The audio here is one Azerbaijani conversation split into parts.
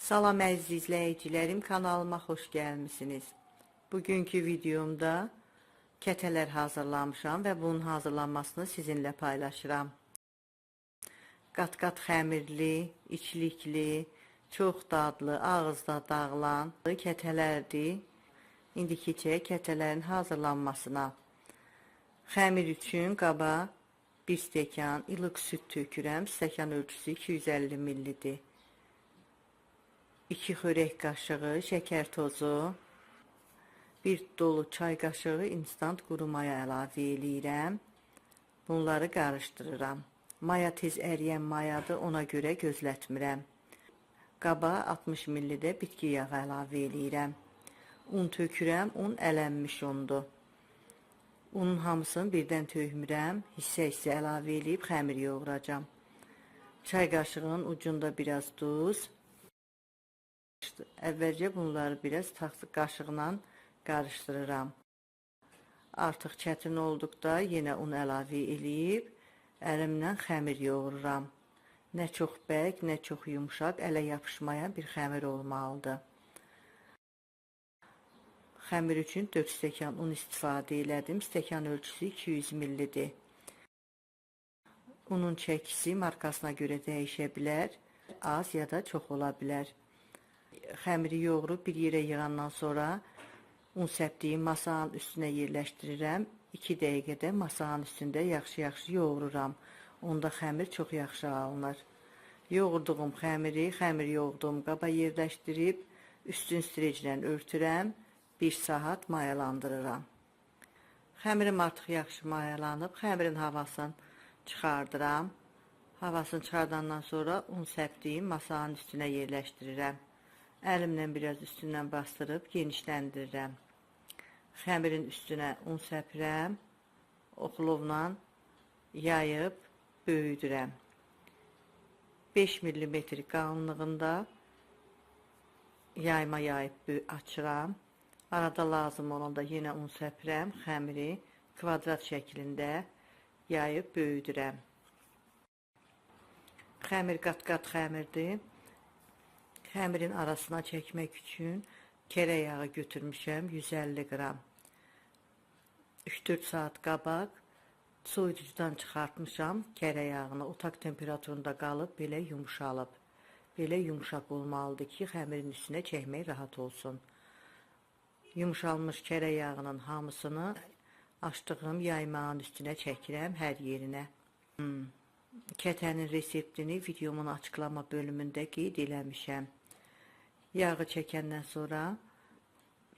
Salam əziz izləyicilərim, kanalıma xoş gəlmisiniz. Bugünkü videomda kətələr hazırlamışam və bunun hazırlanmasını sizinlə paylaşıram. Qat-qat xəmirli, içlikli, çox dadlı, ağızda dağılan kətələrdir. İndi keçək kətələrin hazırlanmasına. Xəmir üçün qaba bir stəkan ilıq süd tökürəm. Stəkan ölçüsü 250 millidir. 2 xörək qaşığı şəkər tozu, 1 dolu çay qaşığı instant quru maya əlavə eləyirəm. Bunları qarışdırıram. Maya tez əriyən mayadır, ona görə gözlətmirəm. Qaba 60 millidə bitki yağı əlavə eləyirəm. Un tökürəm, un ələnmiş undur. Unun hamısını birdən tökmürəm, hissə-hissə əlavə eləyib xəmir yoğuracağam. Çay qaşığının ucunda biraz duz. Əvvəlcə bunları biraz taxtı qaşıqla qarışdırıram. Artıq çətin olduqda yenə un əlavə eləyib əlimlə xəmir yoğururam. Nə çox bərk, nə çox yumşaq, ələ yapışmayan bir xəmir olmalıdır. Xəmir üçün 4 stəkan un istifadə elədim. Stəkan ölçüsü 200 millidir. Unun çəkisi markasına görə dəyişə bilər, az ya da çox ola bilər. Xəmiri yoğurub bir yerə yığandan sonra un səpdiyim masanın üstünə yerləşdirirəm. 2 dəqiqədə masanın üstündə yaxşı-yaxşı yoğururam. Onda xəmir çox yaxşı alınır. Yoğurduğum xəmiri xəmir yoğurduğum qaba yerləşdirib üstün streclə örtürəm. 1 saat mayalandırıram. Xəmirim artıq yaxşı mayalanıb. Xəmirin havasını çıxardıram. Havasını çıxardandan sonra un səpdiyim masanın üstünə yerləşdirirəm. Əlimlə biraz üstündən bastırıb genişləndirirəm. Xəmirin üstünə un səpirəm. Oxlovla yayıb böyüdürəm. 5 mm qalınlığında yayma yayıb açıram. Arada lazım olanda yenə un səpirəm. Xəmiri kvadrat şəklində yayıb böyüdürəm. Xəmir qat-qat xəmirdir. Xəmirin arasına çəkmək üçün kərə yağı götürmüşəm 150 qram. 3-4 saat qabaq soyuducudan çıxartmışam kərə yağını. Otaq temperaturunda qalıb belə yumşalıb. Belə yumşaq olmalıdır ki, xəmirin üstünə çəkmək rahat olsun. Yumşalmış kərə yağının hamısını açdığım yaymağın üstünə çəkirəm hər yerinə. Kətənin reseptini videomun açıqlama bölümündə qeyd eləmişəm. Yağı çəkəndən sonra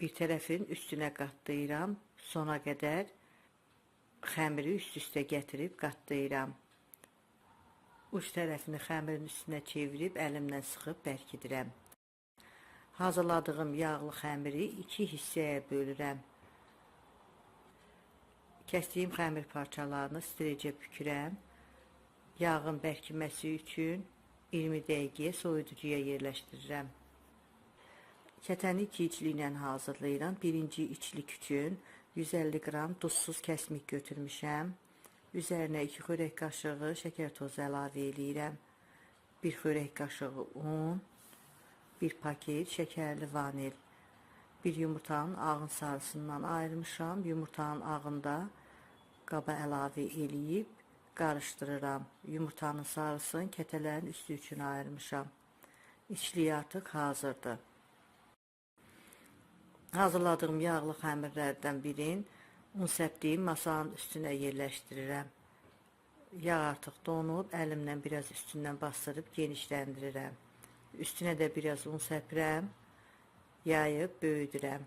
bir tərəfin üstünə qatlayıram. Sona qədər xəmiri üst-üstə gətirib qatlayıram. Uc tərəfini xəmirin üstünə çevirib əlimlə sıxıb bərkidirəm. Hazırladığım yağlı xəmiri 2 hissəyə bölürəm. Kəsdiyim xəmir parçalarını strecə bükürəm. Yağın bərkiməsi üçün 20 dəqiqəyə soyuducuya yerləşdirirəm. Kətəni iki içliklə hazırlayıram. Birinci içlik üçün 150 qram duzsuz kəsmik götürmüşəm. Üzərinə 2 xörək qaşığı şəkər tozu əlavə eləyirəm. 1 xörək qaşığı un, 1 paket şəkərli vanil, bir yumurtanın ağın sarısından ayırmışam. Yumurtanın ağını da qaba əlavə eləyib qarışdırıram. Yumurtanın sarısını kətələrin üstü üçün ayırmışam. İçliyi artıq hazırdır. Hazırladığım yağlı xəmirlərdən birini un səpdiyim masanın üstünə yerləşdirirəm. Yağ artıq donub, əlimlə biraz üstündən bastırıb genişləndirirəm. Üstünə də biraz un səpirəm, yayıb böyüdürəm.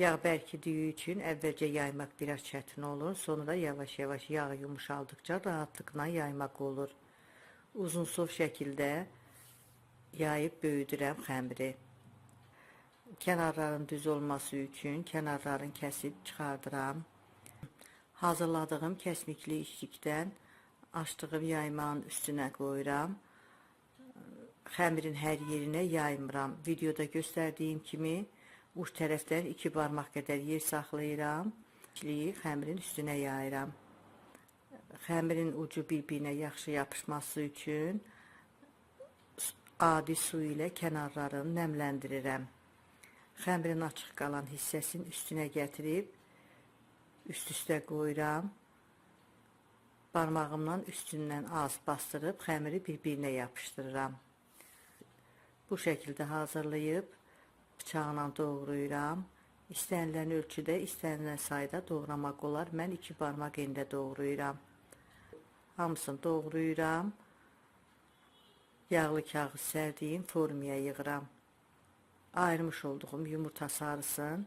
Yağ bərkidiyi üçün əvvəlcə yaymaq biraz çətin olur. Sonra yavaş-yavaş yağ yumuşaldıqca rahatlıqla yaymaq olur. Uzunsov şəkildə yayıb böyüdürəm xəmiri. Kənarların düz olması üçün kənarlarını kəsib çıxardıram. Hazırladığım kəsmikli içlikdən açdığım yaymağın üstünə qoyuram. Xəmirin hər yerinə yaymıram. Videoda göstərdiyim kimi uc tərəfdən 2 barmaq qədər yer saxlayıram. İçliyi xəmirin üstünə yayıram. Xəmirin ucu bir-birinə yaxşı yapışması üçün Adi su ilə kənarlarını nəmləndirirəm. Xəmirin açıq qalan hissəsini üstünə gətirib üst-üstə qoyuram. Barmağımla üstündən az bastırıb xəmiri bir-birinə yapışdırıram. Bu şəkildə hazırlayıb bıçaqla doğrayıram. İstənilən ölçüdə, istənilən sayda doğramaq olar. Mən 2 barmaq enində doğrayıram. Hamısını doğrayıram. Yağlı kağız sərdiyim formaya yığıram. Ayırmış olduğum yumurta sarısını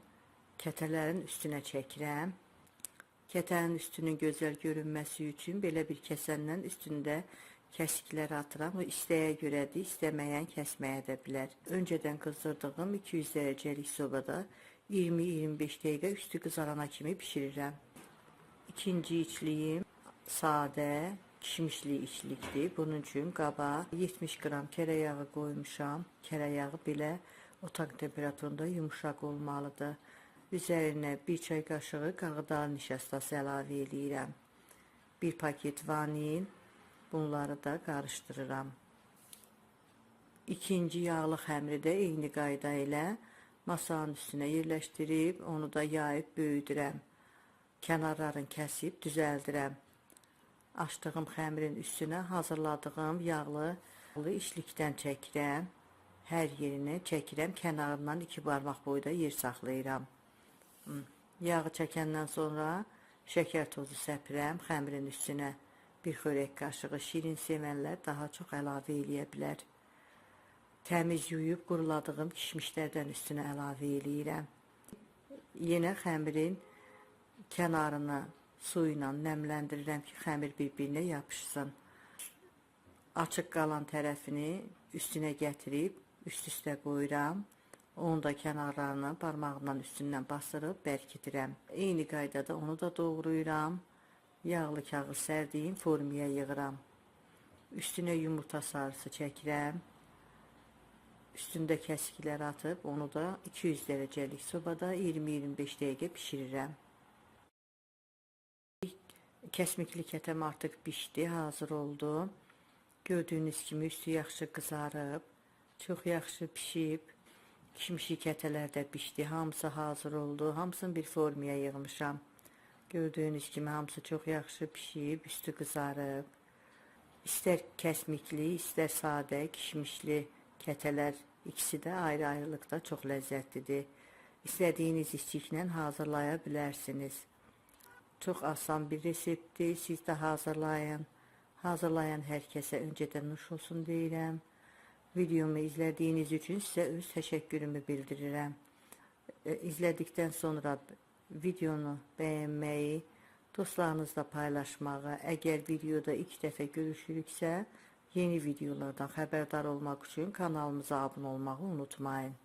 kətələrin üstünə çəkirəm. Kətənin üstünün gözəl görünməsi üçün belə bir kəsəndən üstündə kəsiklər atıram. Bu istəyə görədir, istəməyən kəsməyə də bilər. Öncədən qızdırdığım 200 dərəcəlik sobada 20-25 dəqiqə üstü qızarana kimi bişirirəm. İkinci içliyim sadə kişmişli içlikdir. Bunun üçün qaba 70 qram kərə yağı qoymuşam. Kərə yağı belə otaq temperaturunda yumuşaq olmalıdır. Üzərinə 1 çay qaşığı qağdalı nişastası əlavə eləyirəm. 1 paket vanil. Bunları da qarışdırıram. İkinci yağlı xəmiri də eyni qayda ilə masanın üstünə yerləşdirib, onu da yayıb böyüdürəm. Kənarlarını kəsib düzəldirəm. Açdığım xəmirin üstünə hazırladığım yağlı içlikdən çəkirəm. Hər yerinə çəkirəm, kənarından 2 barmaq boyda yer saxlayıram. Yağı çəkəndən sonra şəkər tozu səpirəm xəmirin üstünə. Bir xörək qaşığı şirin sevənlər daha çox əlavə eləyə bilər. Təmiz yuyub quruladığım kişmişlərdən üstünə əlavə eləyirəm. Yenə xəmirin kənarını su ilə nəmləndirirəm ki, xəmir bir-birinə yapışsın. Açıq qalan tərəfini üstünə gətirib üst-üstə qoyuram. Onu da kənarlarını barmağımla üstündən basırıb bərkidirəm. Eyni qaydada onu da doğrayıram. Yağlı kağız sərdiyim formaya yığıram. Üstünə yumurta sarısı çəkirəm. Üstündə kəsiklər atıb onu da 200 dərəcəlik sobada 20-25 dəqiqə bişirirəm. Kəsmikli kətəm artıq bişdi, hazır oldu. Gördüyünüz kimi üstü yaxşı qızarıb, çox yaxşı pişib. Kişmişli kətələr də bişdi, hamısı hazır oldu. Hamısını bir formaya yığmışam. Gördüyünüz kimi hamısı çox yaxşı pişib, üstü qızarıb. İstər kəsmikli, istər sadə kişmişli kətələr ikisi də ayrı-ayrılıqda çox ləzzətlidir. İstədiyiniz içliklə hazırlaya bilərsiniz. Çox asan bir reseptdir. Siz də hazırlayın. Hazırlayan hər kəsə öncədən nuş olsun deyirəm. Videomu izlədiyiniz üçün sizə öz təşəkkürümü bildirirəm. İzlədikdən sonra videonu bəyənməyi, dostlarınızla paylaşmağı, əgər videoda ilk dəfə görüşürüksə, yeni videolardan xəbərdar olmaq üçün kanalımıza abunə olmağı unutmayın.